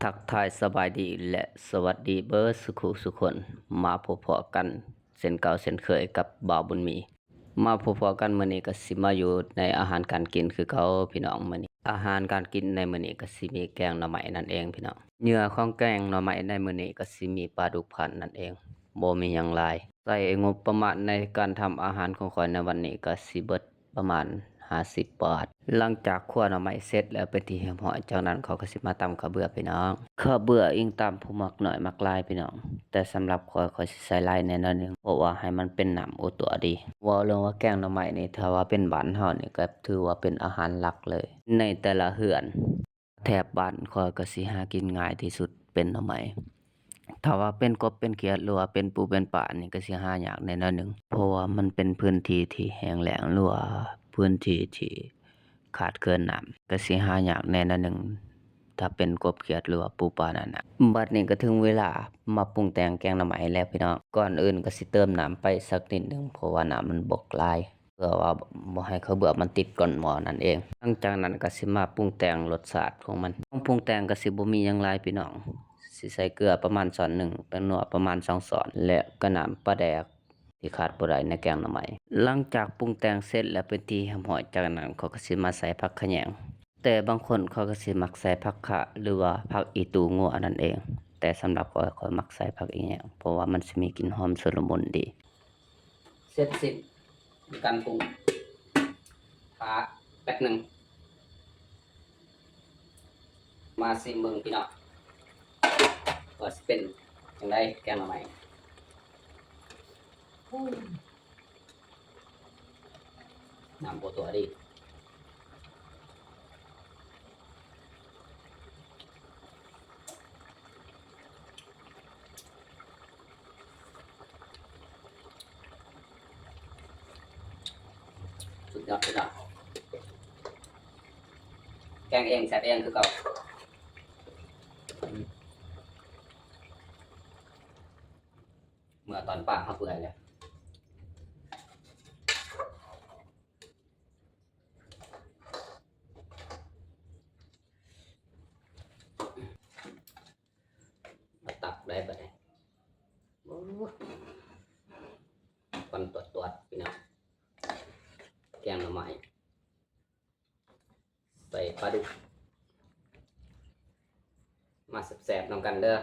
ທັກທາຍສະບາຍດີ ແລະ ສະຫວັດດີເບີດສຸຂູສຸຄົນ, ມາພົບພໍ້ກັນເຊັ່ນເກົ່າເຊັ່ນເຄີຍກັບບ່າວບຸນມີ. ມາພົບພໍ້ກັນມື້ນີ້ກໍຊິມາຢູ່ໃນອາຫານການກິນຄືເກົ່າພີ່ນ້ອງ. ມື້ນີ້ອາຫານການກິນໃນມື້ນີ້ກໍຊິມີແກງໜໍ່ໄມ້ນັ້ນເອງພີ່ນ້ອງ. ເຫຍື່ອຂອງແກງໜໍ່ໄມ້ໃນມື້ນີ້ກໍຊິມີປາດຸກພັນນັ້ນເອງ, ບໍ່ມີຫຍັງຫຼາຍ. ໃຊ້ງົບປະມານໃນການທຳອາຫານຂອງຂ້ອຍໃນວັນນີ້ກໍຊິເບິດ ປະມານຫ້າສິບບາດ. ຫຼັງຈາກຄົວໜໍ່ໄມ້ເສັດແລ້ວເປັນທີ່ຮຽບຮ້ອຍ, ຈາກນັ້ນຂ້ອຍກໍຊິມາຕຳເຂົ້າເບືອພີ່ນ້ອງ. ເຂົ້າເບືອອີງຕາມຜູ້ມັກໜ້ອຍມັກຫຼາຍພີ່ນ້ອງ, ແຕ່ສຳລັບຂ້ອຍ ຂ້ອຍຊິໃສ່ຫຼາຍແດ່ໜ້ອຍໜຶ່ງ ເພາະວ່າໃຫ້ມັນເປັນນ້ຳໂອຕົວດີ. ເວົ້າເລື່ອງວ່າແກງໜໍ່ໄມ້ນີ້ ຖ້າວ່າເປັນບ້ານເຮົານີ້ ກໍຖືວ່າເປັນອາຫານຫຼັກເລີຍໃນແຕ່ລະເຮືອນ. ແຖບບ້ານຂ້ອຍກໍຊິຫາກິນງ່າຍທີ່ສຸດເປັນໜໍ່ໄມ້. ຖ້າວ່າເປັນກົບເປັນຂຽດ ຫຼືວ່າເປັນປູເປັນປານີ້ ກໍຊິຫາຍາກແດ່ໜ້ອຍໜຶ່ງ, ເພາະວ່າມັນເປັນພື້ນທີ່ທີ່ແຫ້ງແລ້ງ ຫຼືວ່າພື້ນທີ່ທີ່ຂາດເຂີນນ້ຳ ກໍຊິຫາຍາກແດ່ໜ້ອຍໜຶ່ງ ຖ້າເປັນກົບຂຽດ ຫຼືວ່າປູປານັ້ນນະ. ບັດນີ້ກໍເຖິງເວລາມາປຸງແຕ່ງແກງໜໍ່ໄມ້ແລ້ວພີ່ນ້ອງ. ກ່ອນອື່ນກໍຊິເຕີມນ້ຳໄປສັກນິດໜຶ່ງ ເພາະວ່ານ້ຳມັນບໍ່ຫຼາຍ. ເພື່ອວ່າບໍ່ໃຫ້ເຂົ້າເບືອມັນຕິດກ້ອນໝໍ້ນັ້ນເອງ. ຫຼັງຈາກນັ້ນກໍຊິມາປຸງແຕ່ງລົດຊາດຂອງມັນ. ຂອງປຸງແຕ່ງກໍຊິບໍ່ມີຫຍັງຫຼາຍພີ່ນ້ອງ, ຊິໃສ່ເກືອປະມານຊ້ອນໜຶ່ງ, ແປ້ງນົວປະມານສອງຊ້ອນ ແລະ ກໍນ້ຳປາແດກທີ່ຂາດບໍ່ໄດ້ໃນແກງໜໍ່ໄມ້. ຫຼັງຈາກປຸງແຕ່ງເສັດແລ້ວເປັນທີ່ຮຽບຮ້ອຍ, ຈາກນັ້ນເຂົາກໍຊິມາໃສ່ຜັກຂະແຍງ. ແຕ່ບາງຄົນເຂົາກໍຊິມັກໃສ່ຜັກຂະ ຫຼືວ່າຜັກອີຕູງົວນັ້ນເອງ, ແຕ່ສຳລັບຂ້ອຍ ຂ້ອຍມັກໃສ່ຜັກອີແຍງ ເພາະວ່າມັນຊິມີກິ່ນຫອມຊຸນລະມຸນດີ. ເສັດສິ້ນການປຸງ, ຖ້າແປັບໜຶ່ງ ມາຊີມເບິ່ງພີ່ນ້ອງ ວ່າຊິເປັນຈັ່ງໃດແກງໜໍ່ໄມ້. ນ້ຳບໍ່ຕົວະເດ້. ສຸດຍອດ ສຸດຍອດ. ແກງເອງແຊບເອງຄືເກົ່າ. ເມື່ອຕອນປາເຮົາເປື່ອຍແລ້ວ. ມາຕັກໄດ້ບັດນີ້. ໂອ້ ຄວັນຕວດໆ ພີ່ນ້ອງ. ແກງໜໍ່ໄມ້ ໃສ່ປາດຸກ. ມາແຊບໆນຳກັນເດີ.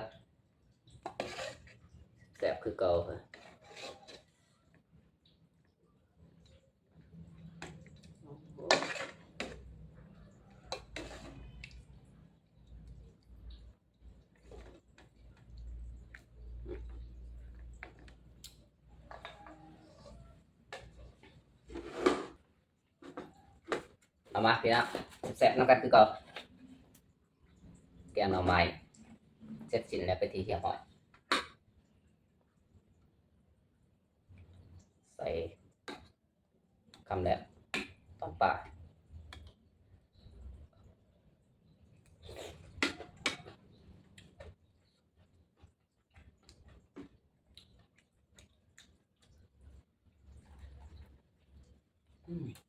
ແຊບຄືເກົ່າ. ເອົາມາພີ່ນ້ອງ ແຊບໆນຳກັນຄືເກົ່າ. ແກງໜໍ່ໄມ້ເສັດສິ້ນແລ້ວເປັນທີ່ຮຽບຮ້ອຍ. ໃສ່ຄຳແລກ ຕອນປາ. ອືມ.